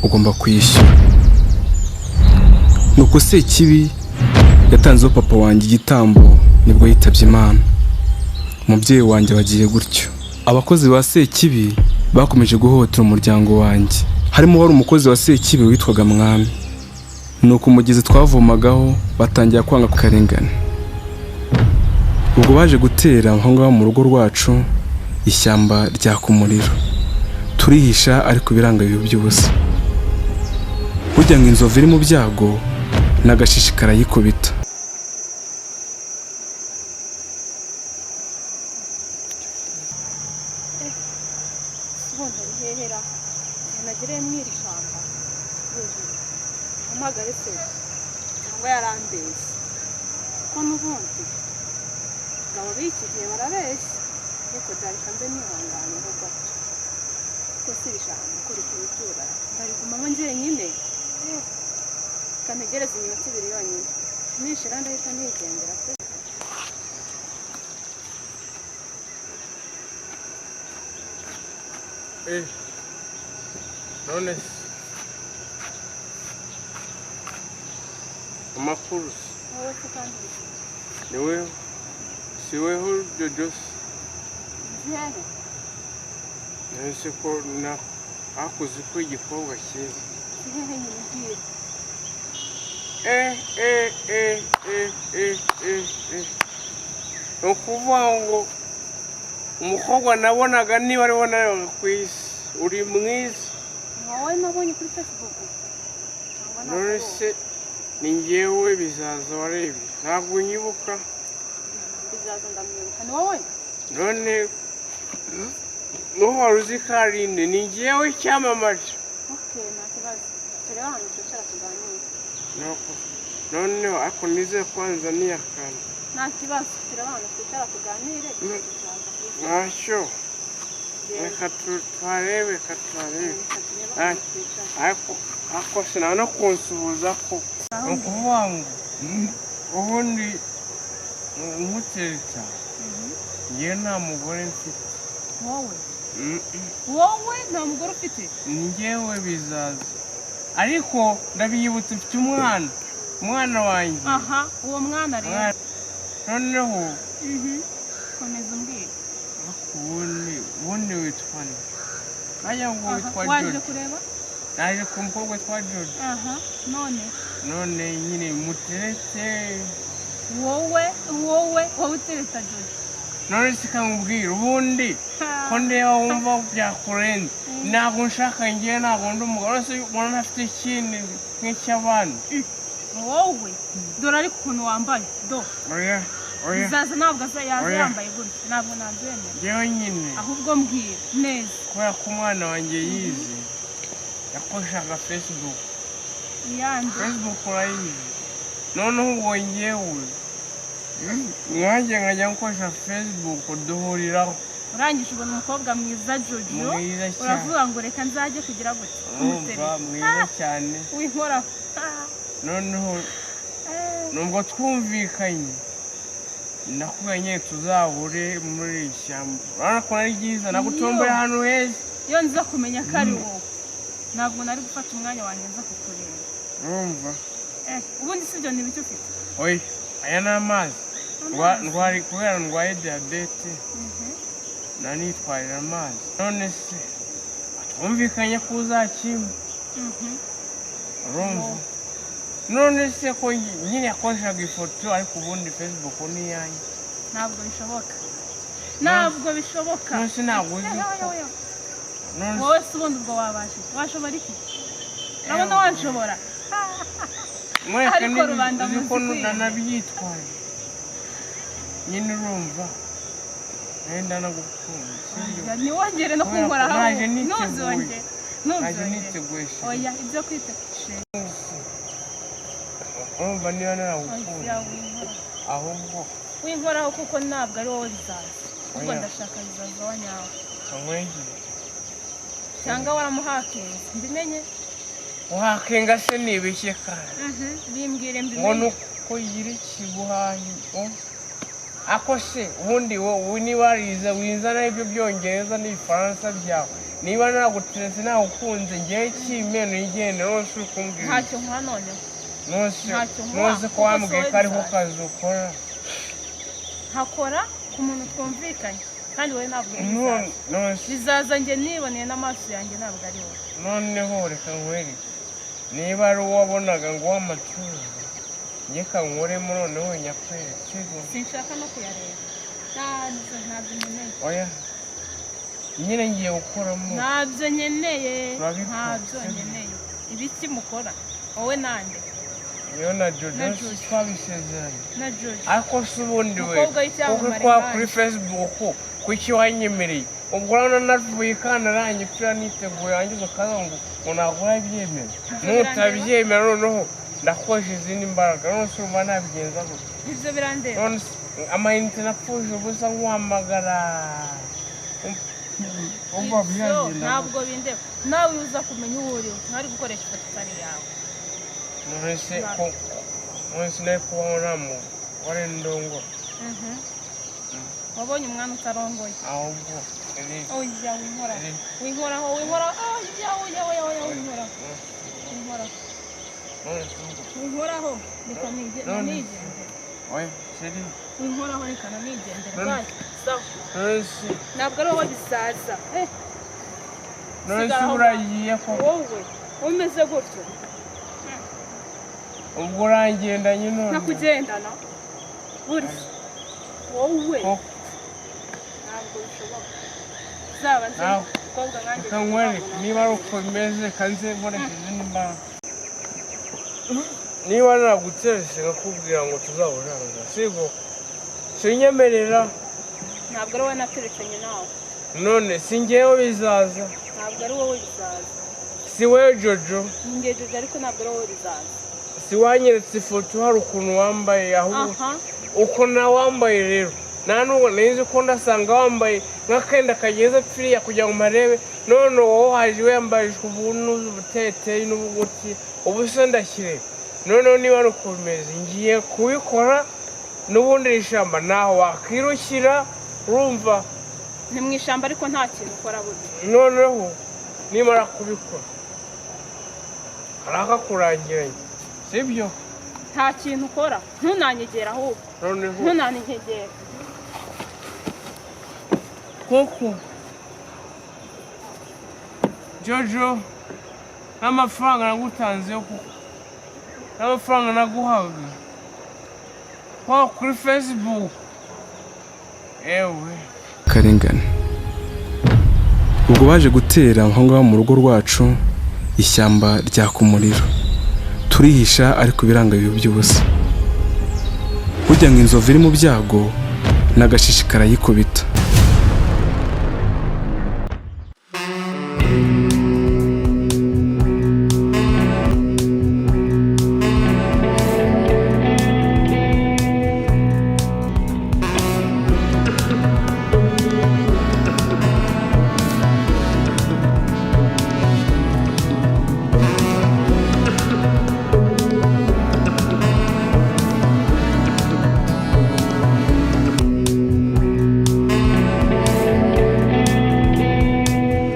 ugomba kuyishyura. Nuko Sekibi yatanzeho papa wanjye igitambo, nibwo yitabye Imana. Umubyeyi wanjye bagiye gutyo. Abakozi ba Sekibi bakomeje guhohotera umuryango wanjye, harimo wari umukozi wa Sekibi witwaga Mwami. Nuko umugezi twavomagaho batangira kwanga kukarengane. Ubwo baje gutera aho ngaho mu rugo rwacu, ishyamba ryaka umuriro, turihisha, ariko biranga biba by'ubusa. Burya ngo inzovu iri mu byago n'agashishi karayikubita. Ubundi ari hehera igihe nagereye mu iri shyamba? Mpamagare se cyangwa yarambeshye? Kuko n'ubundi abagabo b'iki gihe barabeshya. Ariko dareka mbe nihanganyeho gato, kuko si iri shyamba ko riturutura, ndarigumamo njyenyine. Reka ntegereze iminota 2 yonyine, nishira ndahita nigendera pe. None se amakuru se? Wowe se kandi? Ni weho, si weho Jojo se? Hehe? None ko na hakuze ko igikobwa cyiza. Si hehe nyine, mbwira. Eh eh eh eh eh eh eh, ni ukuvuga ngo umukobwa nabonaga niba ariwo narebaga ku isi, uri mwiza. Wowe nabonye kuri Facebook cyangwa ntabwo None ari wowe? se ni njyewe Bizaza warebye, ntabwo unyibuka? Bizaza ndamwibuka, ni wowe. None nuho wari uzi ko ari nde? Ni njyewe cyamamare. Okay, nta kibazo, turebe ahantu twicara tuganire. Nuko noneho ariko nizeye ko wanzaniye akantu. Nta kibazo, turebe ahantu twicara tuganire, tuzaza kuri Ntacyo, reka tuharebe, reka tuharebe. Reka turebe ahantu twicara. Ariko sinaba no kunsuhuza ko ni ukuvuga ngo ubundi nkutereta, njyewe nta mugore mfite. Wowe? Wowe nta mugore ufite? Ni njyewe Bizaza, ariko ndabiyibutse, mfite umwana, umwana wanjye. Aha, uwo mwana rero. Noneho Komeza umbwire. Ubundi witwa nde? Nkajya ngo Aha, witwa waje Jojo. kureba? Naje ku mukobwa witwa Jojo. Aha, none? None nyine muteretse. Wowe utereta Jojo? None se kamubwira, ubundi ko ndeba wumva byakurenze, ntabwo nshaka ngewe, ntabwo ndi umugabo. None se ubona ntafite ikindi nk'icy'abandi? Wowe dore ariko ukuntu wambaye do. Oya, oya. Bizaza ntabwo aza yaza Oya. yambaye gutya, ntabwo nabyemera. Ngewe nyine Ahubwo mbwira neza. kubera ko umwana wanjye yize, yakoreshaga Facebook. Iyande? Facebook urayizi. Noneho ubwo ngewe nkanjye nkajya nkoresha Facebook, duhuriraho. Urangije ubona umukobwa mwiza Jojo. Mwiza cyane. Uravuga ngo reka nzajye kugira gutya Urumva, kumutereta. mwiza cyane. Winkoraho. Noneho nubwo twumvikanye, nakubwiye nyine tuzahure muri iri shyamba. Urabona ko ari ryiza, nagutomboye ahantu heza. Iyo nza kumenya ko ari wowe, ntabwo nari gufata umwanya wanjye nza kukureba. Urumva. Ubundi si ibyo, ni ibiki ufite? Oya, aya ni amazi. Kubera ndwaye diyabete nanitwarira amazi. None se twumvikanye ko uzakimpa? Urumva, none se ko nyine yakoreshaga ifoto, ariko ubundi Facebook ni iyanjye. Ntabwo bishoboka, ntabwo bishoboka. None se ntabwo uzi Oya, ko oya, oya. None se Wowe se ubundi ubwo wabasha, washobora iki? Urabona wanshobora? Mwereka. Ariko rubanda Uzi ko muzi kwiga. nanabyitwaye nyine, urumva wenda nagukunda, sibyo? Ntiwongere no Kubera ko kunkoraho. naje niteguye. Ntuzongere. Naje Ntuzongere. niteguye sheri. Oya, ibyo kwita sheri. Urumva, niba naragukunda Oya, winkoraho. ahubwo Winkoraho, kuko ntabwo ari wowe Bizaza. Ahubwo Oya. ndashaka Bizaza wa nyawe. Kanywegere. Cyangwa waramuhakinze mbimenye. Wakenga se nibeshye kandi? Bimbwire Ngo mbimenye. nuko yigira ikiguhaye ako se ubundi wowe niba warize, wizana ibyo Byongereza n'Ibifaransa byawe. Niba naguteretse nagukunze, ngewe kimeno igende nose uri kumbwira. Ntacyo nkora noneho. Nose Ntacyo nkora, nose ko kuko wambwiye si ko ariho wowe. kazi ukora. Nkakora ku muntu twumvikanye, kandi wowe ntabwo None bizaza. Nose Bizaza njye niboneye n'amaso yanjye, ntabwo ari wowe. Noneho reka nkwereke, niba ari uwo wabonaga ngo w'amatuza, njye kankuremo noneho nyakwereke, sibyo? Sinshaka no kuyareba. Ntabyo nkeneye. Oya nyine, ngiye gukuramo. Ntabyo nkeneye. Turabikora, Ntabyo sibyo? nkeneye. Ibiki mukora wowe nande? Niyo na Jojo. Na Jojo. Twabisezeranye. Na Jojo. Ariko se ubundi we, Umukobwa w'icyamamare kuko kwa nkanjye. kuri Facebook kuki wanyemereye? Ubwo urabona navuye ikantarange pfira niteguye, wangiza ukaza ngo ntabwo urabyemera. Ibyo Nutabyemera noneho ndakoresha izindi mbaraga. None se urumva nabigenza gute? Ibyo birandeba. None se amayinite napfuje ubusa nkuhamagara, umva Ibyo byagenda? Ntabwo bindeba. Nawe uza kumenya uwo uriwe, ntari gukoresha ifoto itari yawe. None se ko none se nari kubaho nta mugore ndongora? Wabonye umwana utarongoye. Ahubwo eri. Oya, winkoraho. Eri. Winkoraho, winkoraho. Oya, oya, oya, oya, winkoraho, winkoraho. None se ubwo Winkoraho, reka None. nigendere. Oya chérie. Winkoraho, reka nigendere. None. Bye, sawa. None se Ntabwo ari wowe bisaza. None se Sigara aho. uragiye ko Wowe umeze gutyo. Ubwo urangendanye none. Ntakugendana burya wowe. Koko. Ntabwo bishoboka, uzaba nzi Nawe. umukobwa nkanjye. Reka nkwereke, niba ari uko bimeze, kanze nkoresha izindi mbaraga. Niba naguterese nkakubwira ngo tuzabonana, sibwo sinyemerera? Ntabwo ari wowe naterekanye nawe. None si njyewe bizaza? Ntabwo ari wowe bizaza. Si wowe Jojo? Ni njye Jojo, ariko ntabwo ari wowe bizaza. Si wanyeretse ifoto, hari ukuntu wambaye ahubwo? Aha. Uko nawambaye rero, nta nubwo nzi ko ndasanga wambaye nk'akenda kageze pfiriya kugira ngo marebe. None wowe waje wambaye ubuntu ubuteteri n'ubuguti, ubu se ndashyire? Noneho niba ari uko bimeze, ngiye kubikora n'ubundi. Iri shyamba ntaho wakwirukira, urumva? Ni mu ishyamba, ariko nta kintu ukora burya. Noneho nimara kubikora hari akakurangiranye, sibyo? Nta kintu ukora, ntunanyegere ahubwo. Noneho Ntunaninyegere. Koko Jojo, n'amafaranga nagutanze yo n'amafaranga naguhaga kwa kuri Facebook, ewe. Karengane. Ubwo baje gutera aho ngaho mu rugo rwacu, ishyamba ryaka umuriro, turihisha, ariko biranga biba by'ubusa. Burya ngo inzovu iri mu byago n'agashishi karayikubita.